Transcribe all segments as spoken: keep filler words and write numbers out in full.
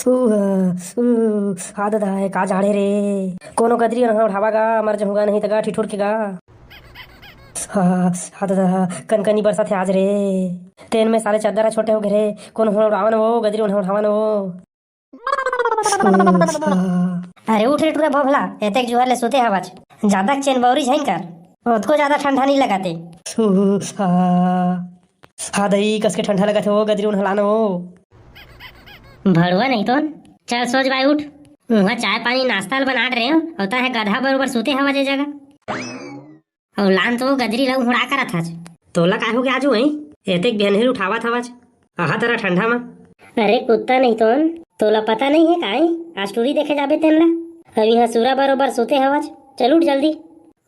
उ, उ, हा ददा, का जाड़े रे। कोनो गदरी ओन्हा उठावा गा, मर जहूँ गा नहीं त गा ठिठुर के गा। हा, हा ददा, कनकनी बरसत हे आज रे। तेन में साले चद्दर ह छोटे हो गे रे, कोनो ओन्हा उड़ावा न वो, गदरी ओन्हा उठावा न वो। अरे उठ रे टूरा भोभला, एतेक जुहर ले सुते हवच। जादा चेन बौरी झइन कर, ओतको जादा ठंडा नहीं लगाते। हा दई, कस के ठंडा लगत हे वो, गदरी ओन्हा लान वो। भड़ुआ नहीं तो, चल सोच भाई उठ। उहाँ चाय पानी नाश्ता ल बना रहे हो, अउ तैं गधा बरोबर सुते हवा जे जगह। अउ लान तो गदरी ल उड़ा करत हच। तोला काय हो गया आजू, हैं? एतेक बिहनहिर उठावत हवच। आहा तरा ठंडा म। अरे कुत्ता नहीं तो, तोला पता नहीं है काय? आज टूरी देखे जाबे तेन ला। अउ इहाँ सूरा बरोबर सुते हवच। चल उठ जल्दी।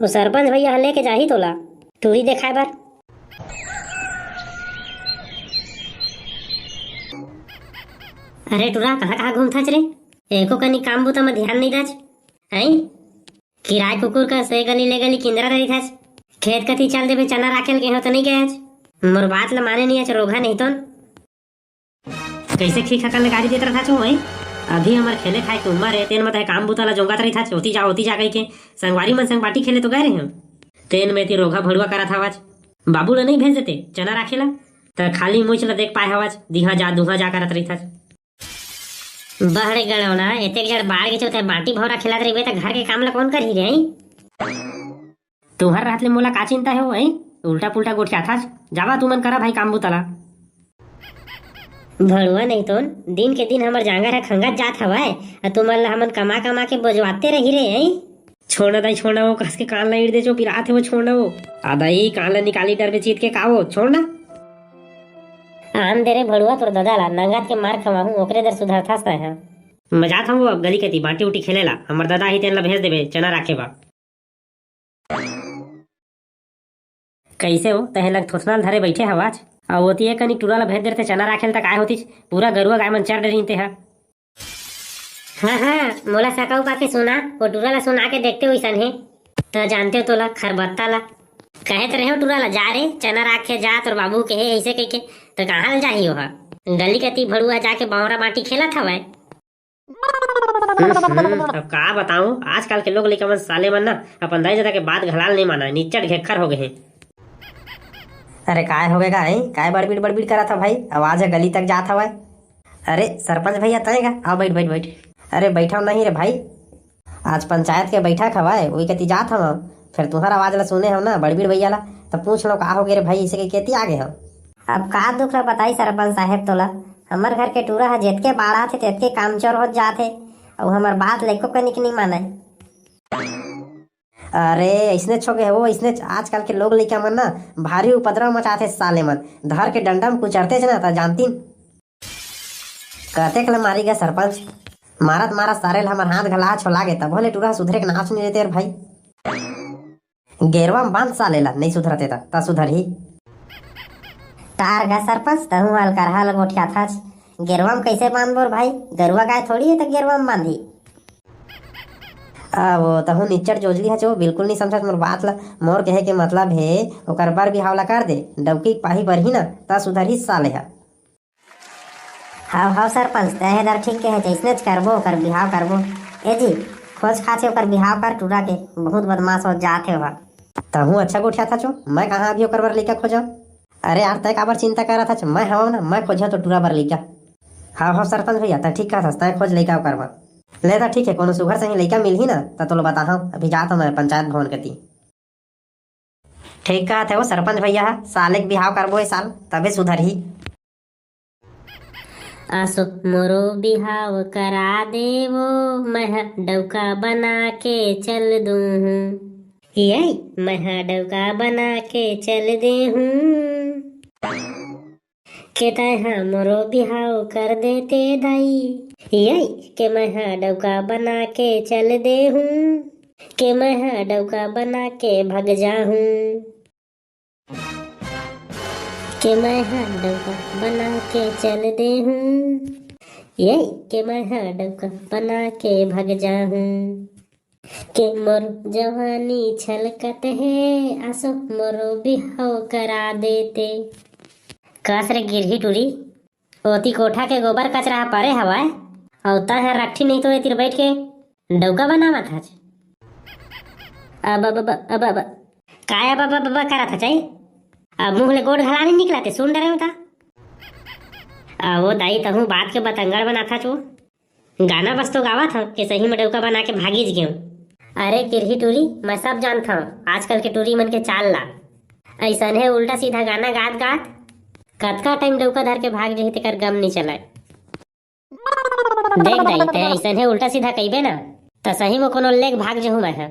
वो सरपंच भैया ह लेके जाही तोला टूरी देखाए बर। अरे टूरा, कहाँ कहाँ घूमथच रे? एको कनी काम बूता म ध्यान नहीं दच। हैं? किराए कुकुर कस ए गली ले गली किंदरा रहिथच। खेत कती चल देबे, चना राखेल के हो त नहीं गयच। मोर बात ल माने नहीं अच रोगहा नहीं तोन। कैसे खीख हकल ले गारी देत रहिथच हो, हैं? अभी हमर खेले खाए के उम्र हे, तेन म तैं काम बूता ल जोंगत रहिथच, ओती जा, ओती जा कहिके। संगवारी मन संग बाटी खेले तो गए रहे हम। तेन में ती रोगहा भड़ुआ करत हवच। बाबू ल नहीं भेज देते चना राखे ला, त खाली मुच ल देख पाए हवच, दिहा जा, दुहा जा करत रहिथच। बहरे गड़ौना, एतेक जड़ बाढ़ के चलते बाटी भौरा खेलत रहिबे त घर के काम ल कौन करही रे, हैं? तुहर रहत ले मोला का चिंता हे वो, हैं? उल्टा पुल्टा गोठियाथच। जावा तुमन करा भाई काम बूता ला। भड़ुआ नहीं तोन, दिन के दिन हमर जांगर ह खंगत जात हवय, अउ तुमन ला हमन कमा कमा के बोजवाते रही रे, हैं? छोड़ ना दाई, छोड़ ना वो, कस के कान ला ईड़ दे चो, पिरात हे वो, छोड़ ना वो। आ दाई, कान ला निकाली डरबे चीत के का वो, छोड़ ना। आन दे रे भड़ुआ तोर ददा ला, नंगत के मार खवाहूं, ओकरे दर सुधरथस तैं ह। मैं जात हूँ वो अब गली कती, बाटी उटी खेले ला, हमर ददा ही तेन ला भेज देबे, चना राखे बा। कैसे हो, तहे लग थोथना ल धरे बैठे हवाच? अउ ओती एक कनी टूरा ल भेज देते चना राखे ल, त काय होतिच, पूरा गरुआ गाय मन चर डरिन ते ह। हाँ, हाँ, मोला सका उका के सुना, वो टूरा ला सुना के देखते वइसन हे। त जानते हो तोला, खरबत्ता ला। कहे त रहे हो टूरा ला, "जा रे, चना राखे जा, तोर बाबू के हे," ऐसे कह के। त कहाँ ल जाही ओहा? गली कती भड़ुआ जाके बावरा बाटी खेलत हवय। हम्म, अब का बताऊं, आजकल के लोग लइका मन साले मन ना अपन दाई ददा के बात घलाल नहीं माना, निच्चट घेक्खर हो गए हैं। अरे काय हो गए का, हैं? काय बड़बिड़ बड़बिड़ करत ह भाई? आवाज ह गली तक जात हवय। अरे सरपंच भैया, तय गा, आओ बैठ, बैठ, बैठ। अरे बैठव नहीं रे भाई, आज पंचायत के बैठक हवय, वही कती जात हव, फिर तुहर आवाज ला सुने हव ना, बड़बिड़ भैया ला, त पूछ लो का हो गए रे भाई, इसे के केती आ गए हव। अब का दुख ला बताई सरपंच साहेब तोला, हमर घर के टूरा ह जेतके बाढ़ाथे तेतके कामचोर होत जात हे, अउ हमर बात ल एको कनिक नहीं मानय। अरे, अइसने छोके हे वो, अइसने आजकल के लोग लइका मन ना भारी उपद्रव मचाथे साले मन, धर के डंडा म कुचरतेच ना, त जानतीन। कतेक ले मारी गे सरपंच, मारत मारत सारे ल हमर हाथ घला छोला गे, तभो ले टूरा सुधरे के नाच नहीं लेते रे भाई। गेरवा म बांध साले ला, नहीं सुधरते त, त सुधरही। तार गा सरपंच, तहूं हल करहा ल गोठियाथच। गेरवा म कैसे बांधबो रे भाई? गरुआ गाय थोड़ी हे त गेरवा म बांधी। आ, वो तहूं निच्चट जोजली हच वो, बिल्कुल नहीं समझत मोर बात ला। मोर कहे के मतलब हे, ओकर बर बिहाव ला कर दे, डौकी के पाही बर ही ना, त सुधरही साले ह। हाव, हाव सरपंच, तैं हे दर ठीक कहे, जइसनेच करबो, ओकर बिहाव करबो। ए जी, खोज खाचे ओकर बिहाव कर टूरा के, बहुत बदमाश होत जात हे ओहा। तहूं अच्छा गोठियाथच वो, मैं कहाँ अभी ओकर बर लइका खोजव? अरे यार, तैं काबर चिंता करत हच? मैं हवं ना, मैं खोजव तो टूरा बर लइका। हाव, हाव सरपंच भैया, तैं ठीक कहत हस, तैं खोज लइका ओकर बर। ले त ठीक हे, कोनो सुघर सही लइका मिलही ना, त तोला बताहूं, अभी जात हवं मैं पंचायत भवन कती। ठीक कहत हे वो सरपंच भैया ह, साले के बिहाव करबो ए साल, तभे सुधरही। आसो मोरो बिहाव करा देवो, मैं ह डौका बना के चल दूहूं। ये मैं ह डौका बना के चल देहूं। के तैं ह मोरो बिहाव कर देते दाई। ये के मैं ह डौका बना के चल देहूं। के मैं ह डौका बना के भग जाहूं। के मैं ह डौका बना के चल देहूं। ये के मैं ह डौका बना के भग जाहूं। के मोर जवानी छलकत हे, आसो मोरो बिहाव करा देते। कस रे गिरही टूरी, ओती कोठा के गोबर कचरा ह परे हवय, अउ तैं ह रखठी नहीं तो ए तीर बैठ के डौका बनावत हच। अब, अब, अब, अब, अब, काय अब, अब, अब, अब करत हच, अई? अब मुंह ले गोठ घला नहीं निकलत हे, सुन डरे हों त। अ, वो दाई, तहूं बात के बतंगड़ बनात हच वो। गाना बस तो गावत हंव के सही में डौका बना के भागीच गेंव। अरे किरही टूरी, मैं सब जानत हंव आजकल के टूरी मन के चाल ला। अइसने उल्टा सीधा गाना गात गात कतका टाइम डौका धर के भाग जही, तेकर गम नहीं चलय। देख दाई, तैं अइसने उल्टा सीधा कहिबे ना, त सही में कोनो लेग भाग जहूं मैं ह।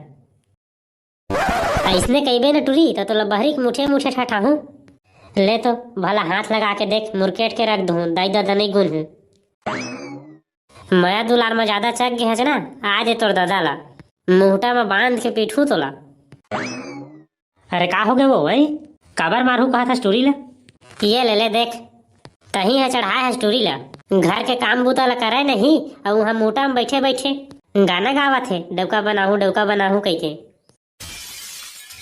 अइसने कहिबे ना टूरी, त तोला बहरी के मुठे मुठे ठठाहूं। ले तो, भला हाथ लगा के देख, मुरकेट के रख दूं, दाई ददा नहीं गुनहूं। मया दुलार म जादा चक गे हच ना, आ दे तोर ददा ला, मुहटा म बांध के पीटहूं तोला। अरे का होगे वो, अई? काबर मारहूं कहत हस टूरी ला? ये ले, ले देख, तहीं ह चढ़ाय हस टूरी ला। घर के काम बूता ला करय नहीं, अउ उहां मुहटा म बइठे बइठे गाना गावत हे, "डौका बनाहूं, डौका बनाहूं" कहिके।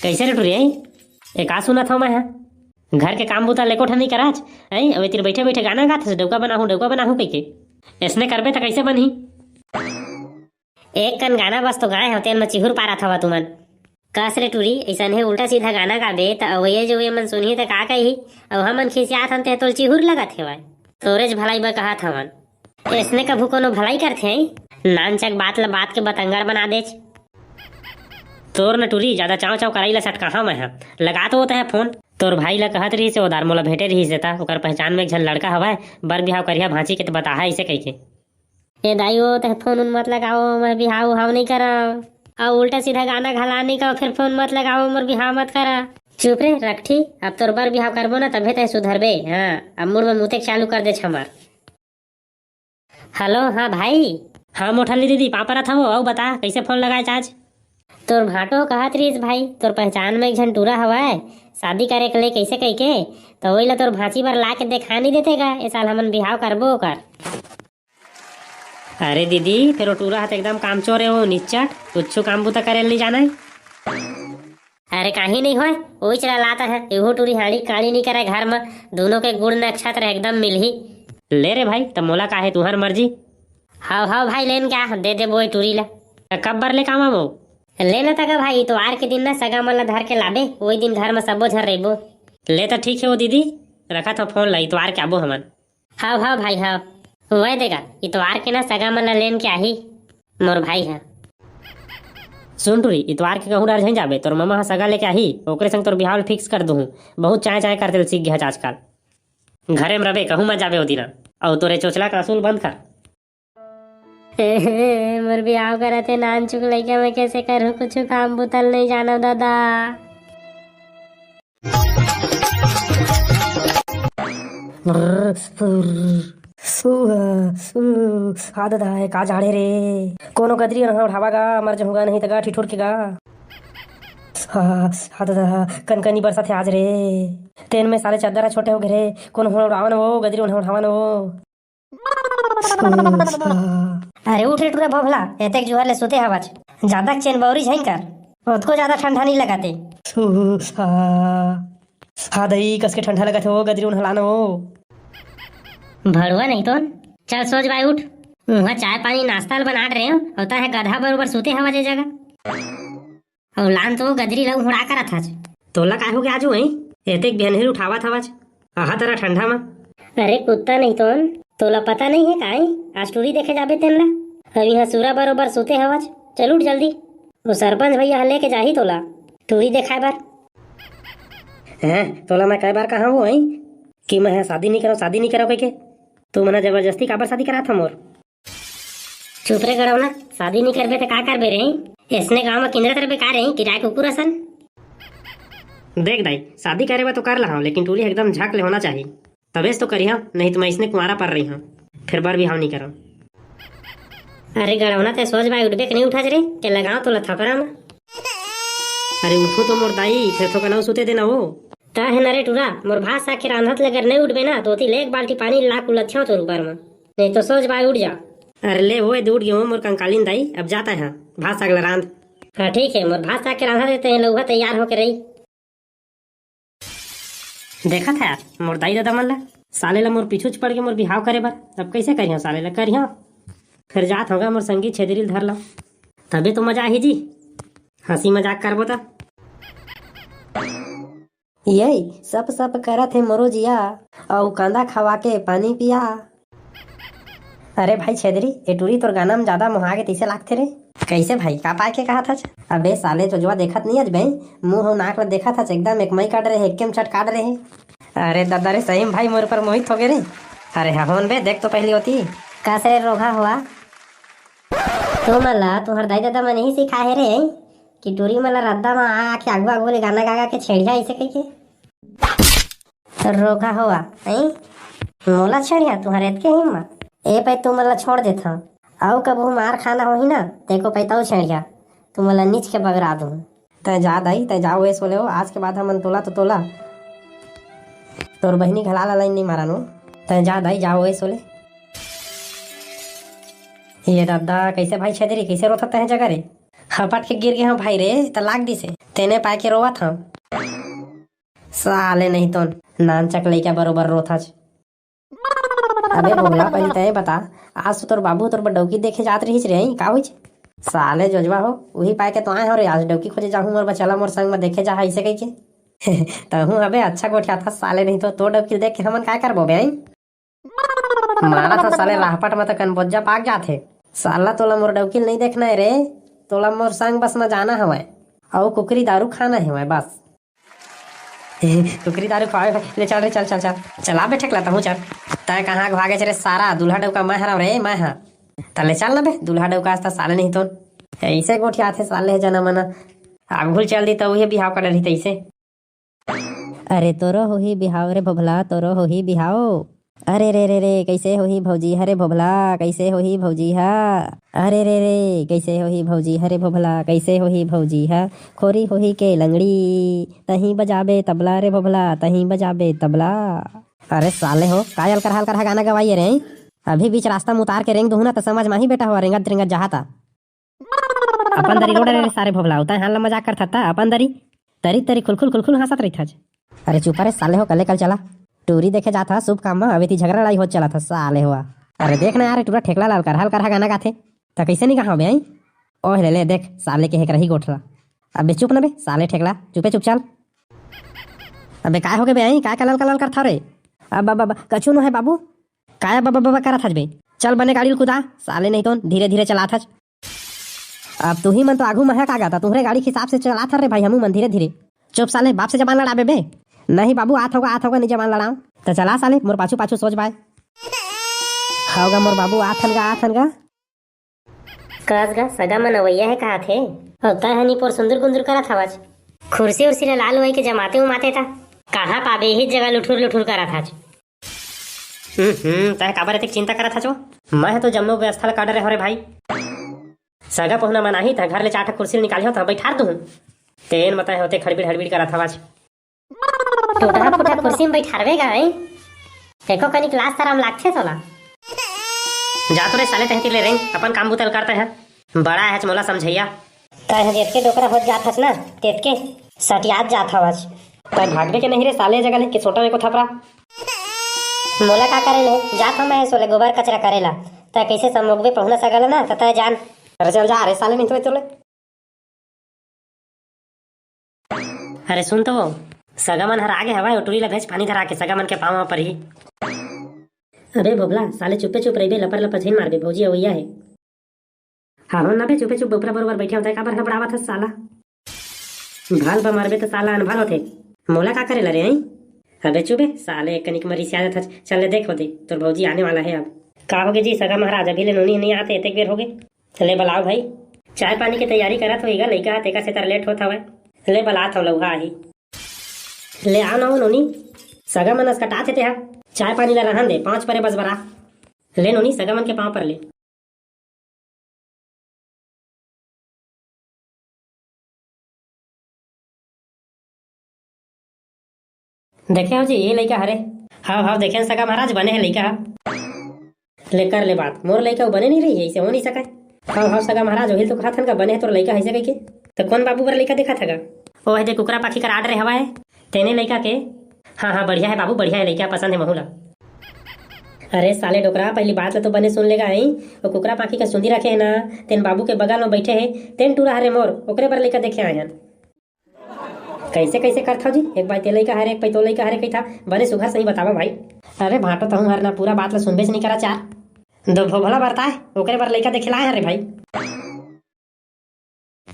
कइसे रे टूरी, अई? ए का सुनत हंव मैं ह? घर के काम बूता ल एको ठन नहीं करच, अई? अउ ए तीर बइठे बइठे गाना गात हस, "डौका बनाहूं, डौका बनाहूं" कहिके। अइसने करबे त कइसे बनही? एक कन गाना बस तो गाय हंव, तेन म चिहुर पारत हवा तुमन। कस रे टूरी, अइसने उल्टा सीधा गाना गाबे त अवइया जवइया मन सुनही त का कही? अउ हमन खिसियात हन ते तोल चिहुर लगत हेवय। तोरेच भलाई बर कहत हवन। अइसने कभू कोनो भलाई करथे, अई? नानचक बात ल बात के बतंगड़ बना देच। तोर न टूरी, जादा चांव चांव करई ल सटकाहां मैं ह। लगा तो वो तैं ह फोन। तोर भाई ल कहत रहिस हे, ओ दार मोला भेंटे रहिस हे त, ओकर पहचान में एक झन लड़का हवय, बर बिहाव करिहा भांची के त बताहा अइसे कहिके। ए दाई, वो तैं फोन उन मत लगाओ, मैं बिहाव उहाव नहीं करंव। अउ उल्टा सीधा गाना घला नहीं कहो, फिर फोन मत लगाओ, मोर बिहाव मत करा। चुप रे रखठी, अब तोर बर बिहाव करबो ना, तभे तैं सुधरबे। हां, अब मुड़ में मुतेक चालू कर देच हमर। हेलो, हां भाई। हां मोठली दीदी, पांव परत हंव, अउ बता, कइसे फोन लगायेच आज? तोर भांटो कहत रहिस भाई, तोर पहचान में एक झन टूरा हवय, शादी करे के ले कइसे कहिके, त ओइला तोर भांची बर ला के देखा नहीं देते गा, ए साल हमन बिहाव करबो ओकर। अरे दीदी, फेर ओ टूरा ह त एकदम कामचोर हे, ओ निच्चट, कुछु काम बूता करे ल नहीं जानय। अरे काहीं नहीं होय, ओइच ला लात हंव, एहू टूरी हाड़ी काड़ी नहीं करय घर म, दूनों के गुण नक्षत्र एकदम मिलही। ले रे भाई, त मोला का हे, तुंहर मर्जी। हव, हव भाई, लेन क्या, दे देबो ओई टूरी ला। त कब बर ले कामा वो? ले न तका भाई, इतवार के दिन ना सगा मन ला धर के लाबे, ओई दिन घर म सबो झन रहिबो। ले त ठीक हे वो दीदी, रखत हंव फोन ला, इतवार के आबो हमन। हव, हव भाई, हव। वय देगा, इतवार के ना सगा मन ला लेन के आही मोर भाई ह। सुन टूरी, इतवार के कहूं डर झन जाबे, तोर ममा ह सगा लेके आही, ओकरे संग तोर बिहाव ल फिक्स कर दूहूं। बहुत चांय चांय करते ल सीख गे हच आजकल। घरे म रबे, कहूं मत जाबे ओ दिना। अउ तोरे चोचला कांसू ल बंद कर। मोर बिहाव करत हे नानचुक लइका, मैं कइसे करहूं, कुछु काम बूता ल नहीं जानव ददा। हा ददा, ए का जाड़े रे? कोनो गदरी ओन्हा ओढ़ावा गा, मर जहूं गा नहीं त गा ठिठुर के गा। हा, हा ददा, कनकनी बरसत हे आज रे। तेन में साले चद्दर ह छोटे होगे रे, कोनो ओढ़ावा न वो, गदरी ओन्हा ओढ़ावा न वो। अरे उठ रे टूरा भोभला, एतेक जुहर ले सुते हवच। जादा चेन बौरी झइन कर, ओतको जादा ठंडा नहीं लगाते। हा दई, कस के ठंडा लगत हे वो, गदरी ओन्हा लान वो। भड़ुआ नहीं तो। चल सोज बाय उठ, उहां चाय पानी नाश्ता ल बना डरे हंव, अउ तैं ह गधा बरोबर सुते हवच ए जगह। अउ लान तो गदरी लऊ हुड़ा करत हच। तोला काय होगे आजू, हई? एतेक बिहनहिर उठावत हवच। आहा तरा ठंडा म। अरे कुत्ता नहीं तोन, तोला पता नहीं हे काय? आज टूरी देखे जाबे तेन ला। अउ इहां सूरा बरोबर सुते हवच। चल उठ जल्दी। वो सरपंच भैया ह लेके जाही तोला टूरी देखाय बर। हैं, तोला मैं कई बार कहा हूं, हई? कि मैं ह शादी नहीं करव, शादी नहीं करव कहिके। तू मना जबरदस्ती काबर शादी करात ह मोर? चुप रे गड़ौना, शादी नहीं करबे त का करबे रे? इसने गांव में किंदरत रहिबे का रे, किराए कुकुर असन? देख दाई, शादी करे बर तो कर लहां, लेकिन टूरी एकदम झक ले होना चाहिए, तबेच तो करिहां, नहीं तो मैं इसने कुंवारा पर रहिहां, फिर बर बिहाव नहीं करव। अरे गड़ौना, ते सोज बाय उठबे के नहीं उठच रे, के लगांव तोला थपरा में। अरे उठूं तो मोर दाई, फिर तो कनऊ सुते देना वो। का हे न रे टूरा, मोर भात साग के रांधत ले अगर नहीं उठबे ना, तो ओती ले एक बाल्टी पानी ला कुलथियां तोर ऊपर में। नहीं तो सोज बाय उठ जा। अरे ले, वो दे उठ गेंव मोर कंकालीन दाई, अब जात हंव भात साग ला रांध। हां ठीक हे, मोर भात साग के रांधा देते हैं, लउहा तैयार होके रही। देखत हस मोर दाई ददा मन ला, साले ला मोर पीछूच पड़ के मोर बिहाव करे बर, अब कइसे करिहां साले ला, करिहां। फेर जात हंव गा मोर संगी छेदरी ल धर ला। तभे तो मजा आही जी, हंसी मजाक करबो त। ये सप सप करत हे मोरो जिया, अउ कांदा खवा के पानी पिया। अरे भाई छेदरी, ए टूरी तोर गाना म जादा मोहा गे तइसे लागथे रे। कइसे भाई, का पाय के कहत हच? अबे साले जोजवा देखत नइ हच बे, मुंह अउ नाक ल देखत हच, एकदम एक मई काट रहे, एक केम चट काट रहे। अरे ददा रे, सही म भाई मोर ऊपर मोहित हो गे रे। अरे हहोन बे, देख तो पहिली ओती। का से रे रोगहा होवा? तुमन ला तुंहर दाई ददा मन इही सिखाए हे रे, कि टूरी मन ला रद्दा म आके आगू आगू ले गाना गा गा के छेड़िया अइसे कहिके। रोगहा होवा, हैं? मोला छेड़िया, तुंहर एतके हिम्मत? ए पै तुमन ला छोड़ देथंव, अउ कभू मार खाना होही ना, तेको पै तउ छेड़िया, तुमन ला नीच के बगरा दूं। तैं जा दाई, तैं जा ओएस हो ले ओ, आज के बाद हमन तोला तो तोला, तोर बहिनी घला ला लाइन नइ मारन ओ। तैं जा दाई, जा ओएस हो ले। ये ददा, कइसे भाई छेदरी, कइसे रोथस तैं जगा रे? हपट के गिर गे हंव भाई रे, त लाग दिसे, तेने पाय के रोवत हंव। साले नहीं तो नानचक लइका बरोबर रोथच। अबे भोगला, पहिली तैं बता, आज तो तोर बाबू तोर बर डौकी देखे जात रहिस रे, का होइच? साले जोजवा हो, उही पाय के तो आए हंव रे, आज डौकी खोजे जाहूं, मोर बचला मोर संग म देखे जाहा अइसे कहिके। तहूं अबे अच्छा गोठियाथस साले, नहीं तो तोर डौकी देख के हमन काय करबो बे, हैं? मारा था साले राहपट म त कनबोज्जा पाक जाथे। साला तोला मोर डौकी ल नइ देखना हे रे, तोला मोर संग बस म जाना हवय, अउ कुकरी दारू खाना हवय बस। कुकरी दारू खवाए भाई, ले चल रे, चल, चल, चल। चला बे ठेकला, तहूं चल। तैं कहां भागेच रे सारा, दूल्हा डौका मैं हरंव रे, मैं ह। त ले चल ना बे, दूल्हा डौका आज त साले नहीं तो। अइसे गोठियाथे साले जना मना। आगू ल चल दी त उहे बिहाव कर रही तइसे। अरे तोरो होही बिहाव रे भोभला, तोरो होही बिहाव। अरे रे रे रे, कइसे होही भौजी ह रे भोभला, कइसे होही भौजी ह? अरे रे रे, कइसे होही भौजी ह रे भोभला, कइसे होही भौजी ह? खोरी होही के लंगड़ी, तहीं बजाबे तबला रे भोभला, तहीं बजाबे तबला। अरे साले हो, का अलकरहा अलकरहा गाना गवाइए रे? अभी बीच रास्ता म उतार के रेंग दुहूं ना त समझ म आही बेटा हो, रेंगत रेंगत जाहा ता। अपन दरी रोड रे सारे भोभला, उताय हाल ला मजाक करथस त अपन दरी। तरी तरी खुलखुल खुलखुल हंसत रहिथच। अरे चुप रे साले हो, कले कल चला। टूरी देखे जात हस शुभ काम म, अबे ती झगड़ा लड़ाई होत चलत हस साले हो। अरे देख ना यार, टूरा ठेकला ला अलकरहा अलकरहा गाना गाथे। त कइसे नइ गाहंव बे, आई? ओह ले ले, देख साले के हेकरही गोठला। अबे चुप ना बे, साले ठेकला, चुपे चुप चल। अबे काय होगे बे, आई? काय कलल कलल करथव रे? अब, अब, अब, कछु नो हे बाबू। काय अब, अब, अब, अब करत हच बे? चल बने गाड़ी ल कुदा, साले नहीं तो धीरे धीरे चलात हच। अब तुही मन तो आघू महक आ गा, त तुहरे गाड़ी के हिसाब से चलाथन रे भाई, हमू मन धीरे धीरे। चुप साले, बाप से जबान लड़ाबे बे। नहीं बाबू, आत होगा, आत होगा, नहीं जबान लड़ाओ। त चला साले, मोर पाछू पाछू सोच बाय। होगा मोर बाबू, आथन गा, आथन गा। कस गा, सगा मन अवैया हे कहाथे। अउ तैं हनी पोर सुंदर गुंदर करत हवच। खुर्सी उर्सी ल लाल होई के जमाते उमाते त कहाँ पाबे, इही जगह लुठुर लुठुर करत हच। हम्म, हम्म, तैं काबर एतेक चिंता करत हच ओ? मैं ह तो जम्मो व्यवस्था ल कर डरे हंव रे भाई। सगा पहुना मन आही त घर ले चार ठक कुर्सी ल निकाली हो त बइठार दूहूं। तेन म तैं ह ओते खड़बिड़ हड़बिड़ करत हवच। टूटहा फूटहा कुर्सी म बइठारबे गा, हैं? एको कनिक लाज सरम लागथे तोला? जा तो रे साले, तहीं तीर ले रेंग, अपन काम बूता ल कर तैं ह। बड़ा हच मोला समझइया। तैं ह जेतके डोकरा होत जात हच ना, तेतके सटियात जात हवच। तैं भागबे के नहीं रे साले, जगह ले के सोटा में को थपरा। मोला का करे ले? जात हंव मैं सोले गोबर कचरा करे ला। तैं कइसे संभोगबे पहुना सगा ल ना, त तैं जान। अरे चल जा रे साले, नहीं तो तोले। अरे सुन तो वो, सगा मन हर आगे हवय, ओ टूरी ला भेज पानी धरा के, सगा मन के पाँव म परही। अबे भोभला, साले चुप्पे चुप रहिबे, लपर लपर झिन मारबे, भौजी अवैया हे। हां हो ना बे, चुपे चुप बोपरा बरोबर बइठे होथे, काबर हड़बड़ावत हस साला? भल बा मरबे त साला अनभल होथे। मोला का करे ला रे, हैं? अबे चुप बे, साले एक कनिक मरिसिया जात हच। चल ले देख होते, तोर भौजी आने वाला हे अब। का होगे जी सगा महाराज, अभी ले नोनी नइ आते, एतेक बेर होगे। ले बलाओ भाई, चाय पानी के तैयारी करत होही गा, लइका ह तेकर सेतर लेट होत हवय। ले बलात हंव, लउहा आही। ले आ ना ओ नोनी, सगा मन असकटात हे तेहा। चाय पानी ला रहन दे, पाँच परे बस बरा। ले नोनी, सगा मन के पाँव पर ले। देखे हो जी, ये लइका हरे। हाव, हाव, देखे सगा महाराज, बने हे लइका ह। ले कर ले बात, मोर लइका वो बने नहीं रही है, इसे हो नहीं सका। हाव, हाव, सगा महाराज, वही तो कहा था का बने हे तोर लइका है इसे कह के। तो कौन बाबू बर लइका देखा था का? ओ है दे कुकरा पाखी कर आर्डर हवा है, तेने लइका के। हाँ, हाँ, बढ़िया है बाबू, बढ़िया है लइका, पसंद है महू ला। अरे साले डोकरा, पहली बात ला तो बने सुन लेगा, हई वो कुकरा पाखी का सुंदी रखे है ना, तेन बाबू के बगल में बैठे है, तेन टूरा हरे मोर, ओकरे बर लइका देखे आए हन। कैसे कैसे करथव जी? एक बाई ते लइका हरे, एक बाई तो लइका हरे कहिथा, बने सुघर सही बतावा भाई। अरे भांटो, तहूं हर ना पूरा बात ला सुनबेच नहीं करा चार। दो भोभला बरता है, ओकरे बर लइका देखे लाए हरे भाई।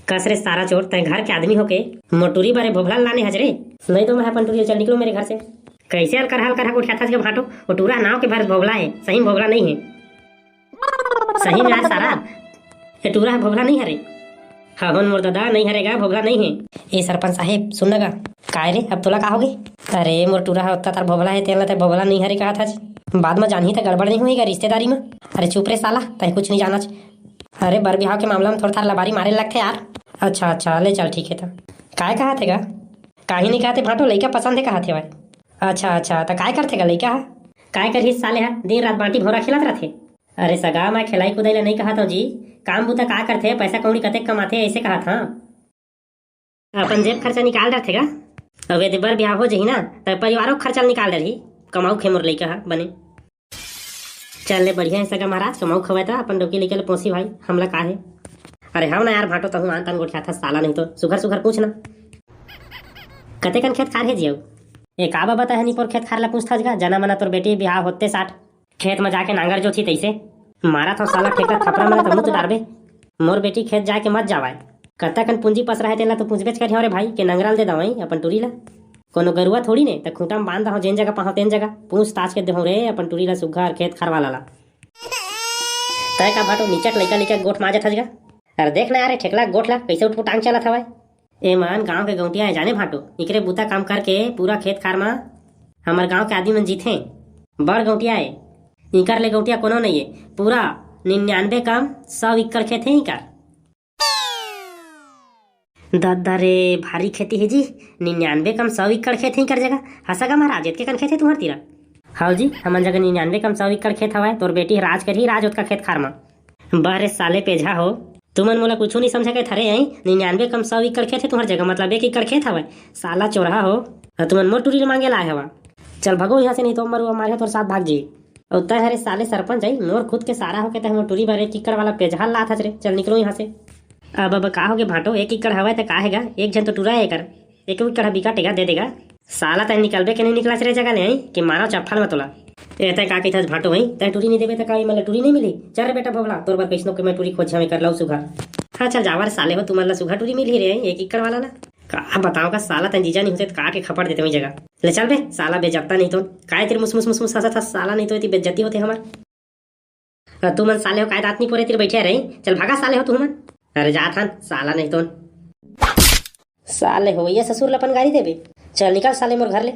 कस रे सारा चोर, तै घर के आदमी होके मोर टूरी बर ए भोभला लाने हज रे? नहीं तो मैं अपन टूरी, चल निकलो मेरे घर से। कैसे अलकरहा अलकरहा गोठियाथस गा भांटो? वो टूरा नाव के भर भोभला है, सही में भोभला नहीं है। सही में यार सारा, ये टूरा है भोभला नहीं हरे। हाँ होन मोर दादा, नहीं हरे गा, भोभला नहीं है। ए सरपंच साहेब, सुन ना गा। काय रे, अब तोला का होगे? अरे मोर टूरा है, ओत्ता तार भोभला है, तेला ते भोभला नहीं हरे कहा था जी। बाद में जानही त गड़बड़ नहीं होही गा रिश्तेदारी में। अरे चुप रे साला, तै कुछ नहीं जाना। अरे बर बिहाव के मामला में थोड़ा थार लबारी मारे लगथे यार। अच्छा अच्छा, ले चल ठीक है त। काय कहा थे गा? काही नहीं कहा थे भांटो, लइका पसंद है कहा थे भाई। अच्छा अच्छा, त काय करथे गा लइका हा? काय करही साले हा, दिन रात बांटी भौरा खेलत रथे। अरे सगा, मैं खेलाई कुदाई ला नहीं कहा था जी, काम बुता का करथे, पैसा कौड़ी कतेक कमाथे, ऐसे कहा था। अपन जेब खर्चा निकाल डरथे गा। अब यदि बर बिहाव हो जही ना, त परिवारों के खर्चा निकाल डरही। कमाऊ खे मोर लइका हा बने। चल ले, बढ़िया है सगा महाराज, कमाऊ खवाए त अपन डोकी लइका ले पोसी भाई, हमला का है। अरे हव ना यार भांटो, तहूं आन तान गोठियाथस साला, नहीं तो सुघर सुघर पूछ ना। कतेकन खेत खार हे जियऊ? ए का बाबा, तहनी पोर खेत खार ला पूछथस गा, जना मना तोर बेटी बिहाव होते साठ। खेत म जाके नांगर जोथी तइसे। मारा थव साला ठेकरा थपरा, मने त मुंह तो डारबे। मोर बेटी खेत जाके मत जावाय। कतका कन पूंजी पसरा हे तेला तो पूछबेच करिहव रे भाई, के नंगरा ल दे दवई अपन टूरी ला। कोनो गरुआ थोड़ी ने, त खूंटा म बांध दहव जेन जगह पाहव तेन जगह। पूछताछ के देहव रे अपन टूरी ला सुग्घर खेत खार वाला ला। तय का भांटो निचट लइका लइका गोठ माजत हस गा। अरे देख ना यार, ए ठेकला गोठ ला कइसे उठपुटांग चलत हवय। ए मन गांव के गौंटिया हे जाने भांटो, इकरे बूता काम करके पूरा खेत खार म हमर गांव के आदमी मन जीथे। बड़ गौंटिया हे, इकर ले गौंटिया कोनो नइये। पूरा निन्यानवे कम सौ एकड़ खेत हे इकर। दद्दा रे, भारी खेती हे जी, निन्यानवे कम सौ एकड़ खेत हे इकर जगह। हंसा गा महाराज, एतके कन खेत हे तुंहर तीरा? हव जी, हमन जगह निन्यानवे कम सौ एकड़ खेत हवय, तोर बेटी ह राज करही राज ओतका खेत खार म। बा रे साले पेझा हो, तुमन मोला कुछू नहीं समझा के थरे हई। निन्यानवे कम सौ एकड़ खेत हे तुंहर जगह, मतलब एक एकड़ खेत हवय। साला चोरहा हो, अउ तुमन मोर टूरी ल मांगे ला आए हवा। चल भगो इहां से, नहीं तो मरुआ मारे तोर साथ भाग जी। अउ तय हरे साले सरपंच आई, मोर खुद के सारा होके तय मोर टूरी बर एक एकड़ वाला पेझा लात हस रे। चल निकलो इहां से। अब अब का होगे भांटो, एक एकड़ हवय त का हे गा, एक झन तो टूरा हे एकर। एक एकड़ ह बिकट हे गा, दे देगा। साला तय निकलबे के नहीं निकलस रे जगह ले, आई के मारव चप्पल म तोला। ए तय का कहिथस भांटो, आई तय टूरी नहीं देबे त का, मतलब टूरी नहीं मिली? चल रे बेटा भोभला, तोर बर कइसनो के मैं टूरी खोज हवे कर लऊ सुघर। हाँ चल जावा रे साले हो, तुमन ला सुघर टूरी मिलही रे, आई एक एकड़ वाला ला। का बताओ का साला, तय जीजा नहीं होते त काट के खपड़ देते वही जगह। ले चल बे साला बेजत्ता नहीं तो। काय तेरे मुस मुस मुस मुस हंसत हस साला, नहीं तो इतनी बेइज्जती होते हमर। अ, तुमन साले हो काय दांत नहीं पोरे तिर बैठे रही, चल भागा साले हो तुमन। अरे जात हन साला नहीं तो। साले हो ये ससुर ल अपन गारी देबे। चल निकल साले मोर घर ले।